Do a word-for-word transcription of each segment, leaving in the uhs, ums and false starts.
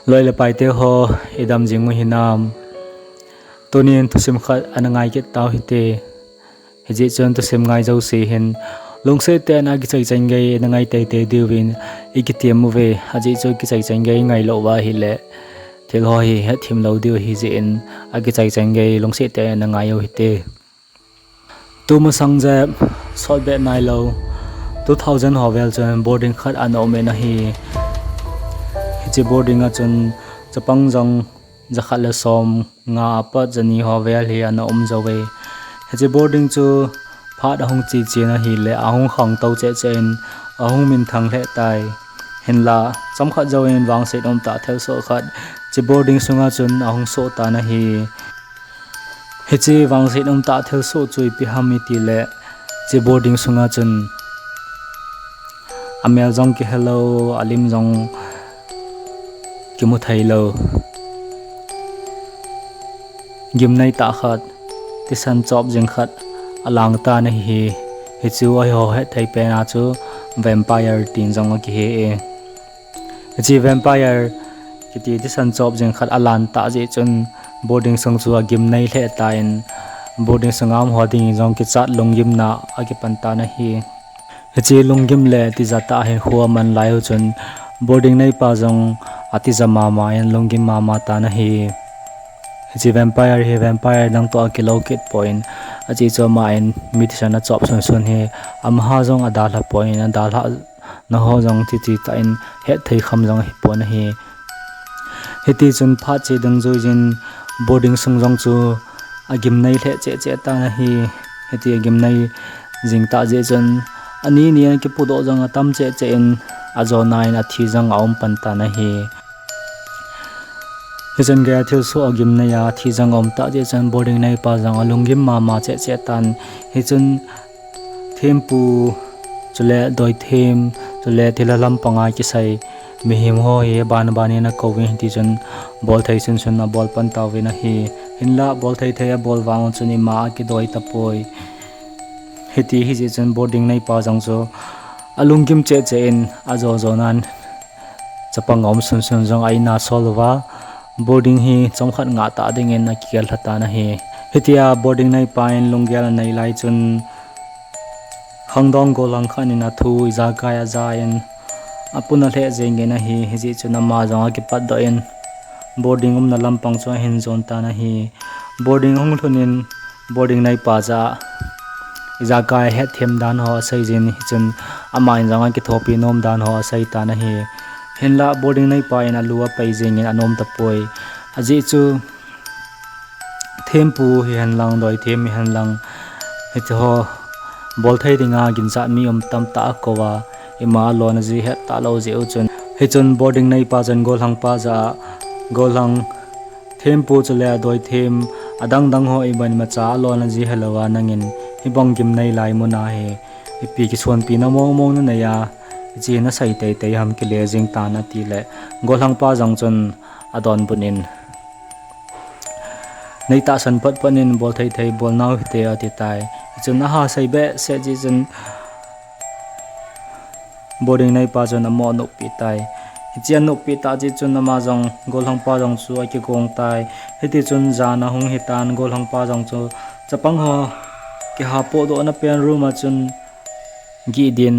Loi le paite ho, idam jing u hinam? Tunin thusim khat ana ngai kit tau hite. Hijeh chun thusim ngai jouse hin lungset tah in akichai chan gei ana ngai teitei diuvin ikitem uve. Ajeh chu kichai chan gei ngai lou uva ahile thil ho hi hethem lou diu ahi jeh in akichai chan gei lungset tah in ana ngai u hite. Tumasang jep sot beh nailou two thousand ho vel chun boarding khat ana um in ahi. Hiche boarding a chun chapang jong jakhat le som nga apat jani ho vel hi ana um jouve. Hiche boarding chu phat ahung che chen ahile ahung khangtou cheh cheh in ahung minthang lheh tai. Hinla chomkhat jouvin vangset umtah thilsoh khat hiche boarding sunga chun ahung soh tan ahi. Hiche vangset umtah thilsoh chu ipi ham itile, hiche boarding sunga chun amel jong kihelou, alim jong kimu theilou gimnei tah khat, thisan chop jing khat alang tan ahi. Hichu eiho hetthei pena chu vampire tin jong akihe e. Hiche vampire kiti thisan chop jing khat alan tah jeh chun boarding sung chu agimnei lheh tan, boarding sunga umho dingin jong kichat lunggimna akipan tan ahi. Hiche lunggim le tija tah hinkho aman lai u chun boarding neipa jong atija mama in lunggim mama tan ahi. Hiche vampire hi vampire dang toh akilou kit poi, ajeh chu ama in mi thisan achop sunsun hi amaha jong adalha poi, adalhah naho jong titi tah in hetthei kham jong ahipon ahi. Hitichun phat che dungjuiyin boarding sung jong chu agimnei lheh cheh cheh tan ahi. Hiti agimnei jing tah jeh chun ani ni a kipudoh jong atam cheh cheh in ajona in athi jong aum pan tan ahi. Hichan geiya thilsoh agimnei a athi jong aum tah jeh chun boarding neipa jong alunggim mama cheh cheh tan. Hichun thempu chule doithem chule thilha lampanga kisai mihem ho hi aban ban in akouvin hitichun bolthei sunsun abol pan tauvin ahi. Hinla bolthei thei abol vang chun ima akidoi tapoi. Hiti hijeh chun boarding neipa jong chu alunggim cheh cheh in ajo jonan chapang aum sunsun jong a-in a asol uva boarding hi chomkhat ngah tah dingin akigel lha tan ahi. Hitia boarding neipa in lunggel anei lai chun khangdong gollhang khat in athu ijakai aja in apuna lheh jengin ahi. Hijeh chun ama jong akipatdoh in boarding umna lampang chu ahin jon tan ahi. Boarding ahung lhun in boarding neipa jah a ijakai hetthem dan ho aseijin hichun ama in jong akithopi nom dan ho asei tan ahi. Hinla boarding neipa in alu apai jengin anom tapoi. Ajeh chu thempu hihen lang, doithem hihen lang, hitiho bolthei dinga ginchat mi um tamtah akouva, ima alona ji het talou jeh u chun, hichun boarding neipa chun gollhangpa jah a, gollhang, thempu chule doithem adang dang ho imacha alona ji helouva nangin hibang gimnei lai muna hi ipi kisonpina mong mong nanei a, hiche nasei teitei ham, kile jing tan, atile gollhangpa jong chun adonbut in, neitahsan patpat in bolthei thei bolnau hite atitai. Hichun aha sei behseh jeh chun boarding neipa chun amo anoppi tai. Hiche anoppi tah jeh chun ama jong gollhangpa jong chu akigong tai. Hitichun jan ahung hitan gollhangpa jong chu chapang ho kiha pohdohna pen room a chun gih din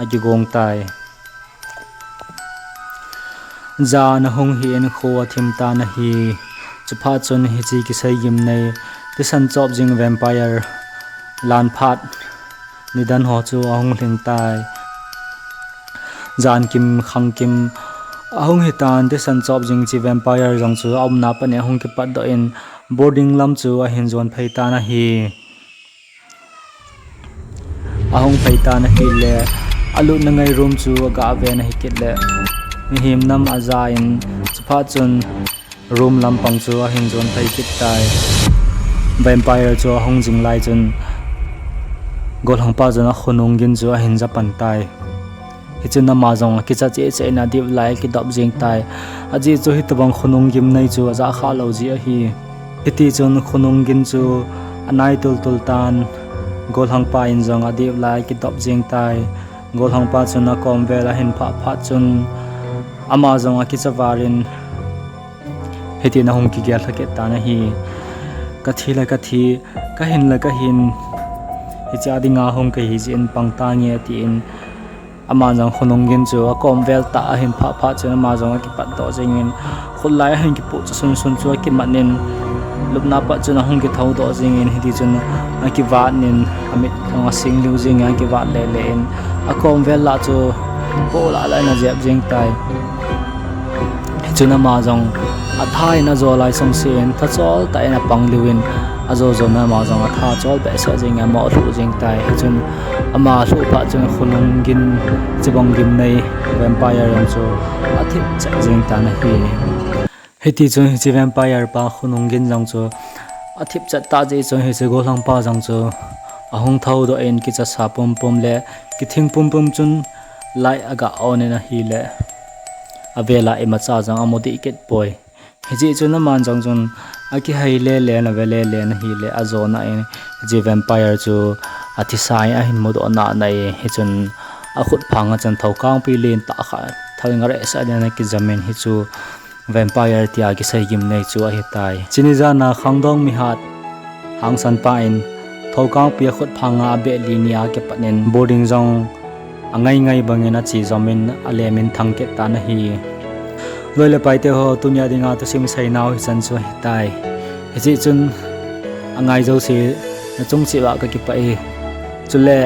akigong tai. Jan ahung hi in kho athim tan ahi. Chuphat chun hiche kisei gimnei thisan chop jing vampire lan phat nidan ho chu ahung lhing tai. Jan kim khang kim ahung hitan thisan chop jing hiche vampire jong chu aumna pat in ahung kipatdoh in boarding lam chu ahin jon phei tan ahi. Ahung phei tan ahile alutna ngai room chu aga ven ahi kit le mihem nam aja in chuphat chun room lampang chu ahin jon phei kit tai. Vampire chu ahung jing lai chun gollhangpa chun akhonung gin chu ahin ja pan tai. Hichun ama jong akicha cheh cheh in adip lai akidop jeng tai. Ajeh chu hitobang khonung gimnei chu ajah kha lou jeh ahi. Hitichun khonung gin chu anai tultul tan, gollhangpa in jong adip lai akidop jeng tai. Gollhangpa chun akom vel ahin phah phat chun Ama jong akicha val in, hitin ahung kigel lhakit tan ahi. Kathi le kathi, kahin le kahin, hiche a dinga hung kahi jeh in pang tange tin, ama jong khonung gin chu akom vel tah ahin phah phat chun ama jong akipat doh jingin, khut lai ahin kipuh cha sunsun chu akimat in, lupna pat chun ahung kithou doh jingin, hiti chun akivat in, amit jong asing liu jingin, akivat lele in, akom vel lah chu poh lah lah in ajep jing tai. Hichun ama jong atha in ajo lai sungse in, tha chol tah in apang liu in, ajo jo in ama jong atha chol behseh jingin, amoh lhuh jing tai. Hichun ama lhuh phat chun khonung gin, chibang gimnei vampire jong chu athip chet jing tan ahi. Hiti chun hiche vampire pa khonung gin jong chu athip chet tah jeh chun hiche gollhang pa jong chu ahung thou doh in, kicha sa pumpum le kithing pumpum chun light aga on in ahile, avel a imacha jong amu dih kit poi. Hijeh chun aman jong chun akihei lele in, ave lele in ahile, ajona in hiche vampire chu athisa in ahin mudoh nana e. Hichun akhut phanga chun thoukangpi len tah khat thalngareh sah in akijam in, hichu vampire tia kisei gimnei chu ahitai. Chuni jana khangdong mihat hangsan pa in thoukangpi akhut phanga abeh li ni a kipat in, boarding jong angai ngai bangin ache jom in, alem in thang kit tan ahi. Loi le paite ho, tunia dinga thusim seinau hichan chu ahitai. Hijeh chun angai jouse nachung cheh uva kakipah e. Chule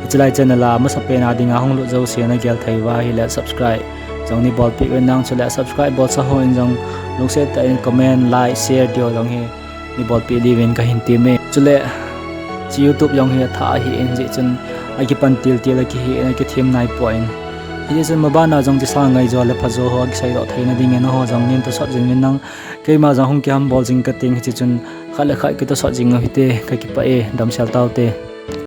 hiche lai channel a masapen a dinga hung lut jouse nagel thei uva ahile subscribe jong neibolpeh uvin lang, chule subscribe bolsa hon jong lungset tah in comment, like, share diu jong hi neibolpeh diuvin kahin temme. Chule hiche YouTube jong hi athah ahin, hijeh chun akipan til til akihin, akithem naipoi. Hijeh chun mabana jong kisa ngaijo le phajo ho kiseidoh theina dingin nangho jong neitosot jing uvin lang, keima jong hung kihambol jing kating, hiche chun khat le khat kitosot jing uhite, kakipah e, damsel taute.